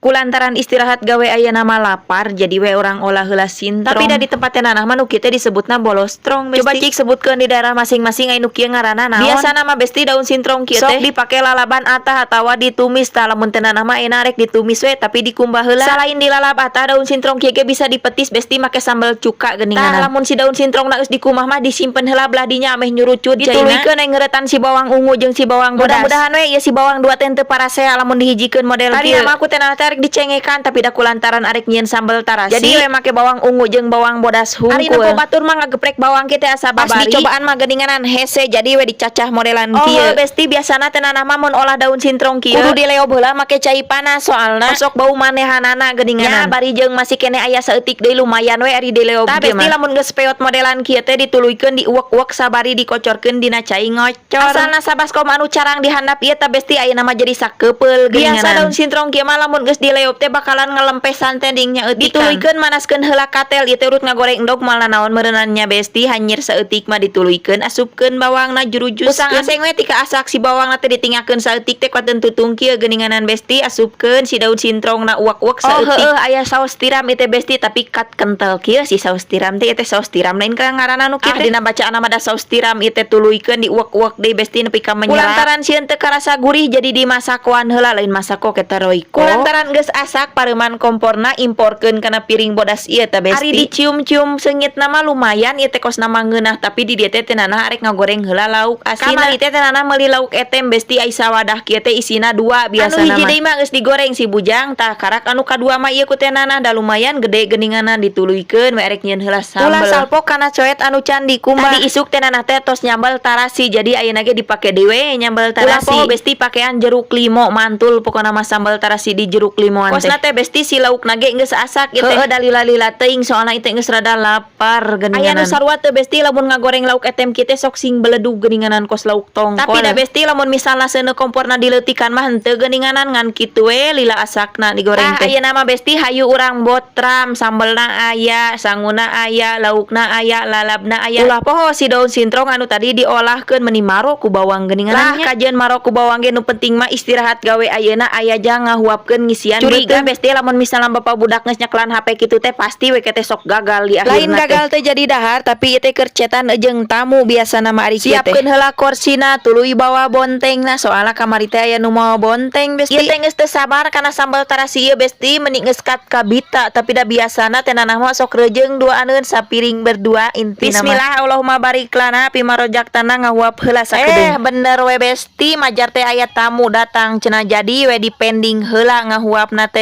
Kulantaran istirahat gawe ayeuna mah lapar, jadi we urang olah heula sintrong. Tapi da di tempat nanah mah nu kieu teh disebutna bolostrong, Besti. Coba cik sebutkeun di daerah masing-masing anu kieu ngaranna naon. Biasana mah, Besti, daun sintrong kieu teh sok dipake lalaban atah atawa ditumis. Tah, lamun teh nanah mah ayeuna rek ditumis we, tapi dikumbah heula. Salain dilalap atah, daun sintrong kieu ge bisa dipetis, Besti, make sambal cuka geuningan. Tah, lamun si daun sintrong geus dikumbah mah disimpen heula belah dinya ameh nyurucut caina. Dituluykeun ngeuretan si bawang ungu jeung si bawang bodas. Mudah-mudahan we ieu si bawang dua teh teu parasea lamun dihijikeun model kieu. Tadi mah aku teh nanah teh arek dicengekan, tapi da kulantaran arek nyieun sambal tarasi, jadi we make bawang ungu jeung bawang bodas hungkul. Ari nempo batur mah ngageprek bawang kieu teh asa Pas babari. Dicobaan mah geuninganan hese, jadi we dicacah modelan kieu. Besti, biasana teh nanah mah mun olah daun sintrong kieu kudu dileob heula make cai panas, soalna sok bau manehanana geuninganan. Nya, bari jeung masih keneh aya saeutik deui, lumayan we ari dileob. Tah, Besti, lamun geus peot modelan kieu teh dituluykeun diuwek-uwek sabari dikocorkeun dina cai ngocor. Asalna sabaskom anu carang di handap ieu tah, Besti, ayeuna mah jadi sakepeul geuninganan. Biasa daun sintrong kieu mah lamun geus dileob teh bakalan ngelempesan teh dingnya eutik. Dituluykeun manaskeun heula katel ieu teh, urut ngagoreng endog moal naon meureunnan nya, Besti. Hanyir saeutik mah dituluykeun, asupkeun bawangna, jurujuskeun. Usang aseng we tika asak si bawangna teh, ditinggakeun saeutik teh kuateun tutung kieu geuninganan, Besti. Asupkeun si daun sintrongna, uwak-uwak saeutik. Oh heueuh, aya saus tiram ieu teh, Besti, tapi kat kental kieu si saus tiram teh. Ieu teh saus tiram lain ka ngaranna nu kieu teh? Dina bacaan mah da saus tiram ieu teh. Tuluykeun diuwek-uwek deui, Besti, nepi ka menyerap. Kulantaran sieun teu karasa gurih, jadi dimasakoan heula, lain masako kita Royco. Kulantaran geus asak, pareuman komporna, imporkeun kana piring bodas ieu teh, Besti. Ari dicium-cium seungitna mah lumayan ieu teh, kosna mah ngeunah, tapi di dieu teh teh nanah arek ngagoreng heula lauk asin. Kamari teh teh nanah meuli lauk etem, Besti, ai sawadah kieu teh isina dua biasana. Anu hiji deui mah geus digoreng si bujang. Tah, karak anu kadua mah ieu ku teh nanah, da lumayan gede geuninganan. Dituluykeun we arek nyieun heula sambel. Ulah salpok kana coet anu can dikumbah. Tadi isuk teh nanah teh tos nyambel tarasi, jadi ayeuna ge dipake deui we nyambel tarasi. Ulah poho, Besti, pakean jeruk limo, mantul pokona mah sambel tarasi di jeruk limoan teh. Kosna teh, Besti, si lauk nage geus asak ieu teh. Heueuh, da lila-lila teuing, soalna ieu teh geus rada lapar geuninganan. Aya nu sarua teu, Besti, lamun ngagoreng lauk etem kieu teh sok sing beledug geuninganan kos lauk tongkol? Tapi da, Besti, lamun misalna seuneu komporna dileutikan mah henteu geuninganan, ngan kitu we lila asakna digoreng teh. Ayeuna mah, Besti, hayu urang botram. Sambelna aya, sanguna aya, laukna aya, lalabna aya. Ulah poho si daun sintrong anu tadi diolahkeun, meni maro ku bawang geuninganan. Lah, kajeun maro ku bawang ge, nu penting mah istirahat gawe ayeuna aya jang ngahuapkeun ngisian. Curiga, Besti, lamun misalna bapak budak geus nyekelan HP kitu teh pasti we teh sok gagal di akhirna. Lain gagal teh jadi dahar, tapi ieu teh keur cetan jeung tamu biasana mah ari kieu teh. Siapkeun heula korsina, tuluy bawa bontengna, soalna kamari teh aya nu mawa bonteng, Besti. Ieu teh geus teu sabar kana sambal tarasi ieu, Besti, meni geus kat kabita, tapi da biasana teh nanah mah sok rejeung duaaneun sapiring berdua intina mah. Bismillah Allahumma barik lana fima rozaqtana, ngahuap heula sakedeung. Eh, bener we, Besti, majar teh aya tamu datang cenah, jadi we dipending heula ngahuapna teh.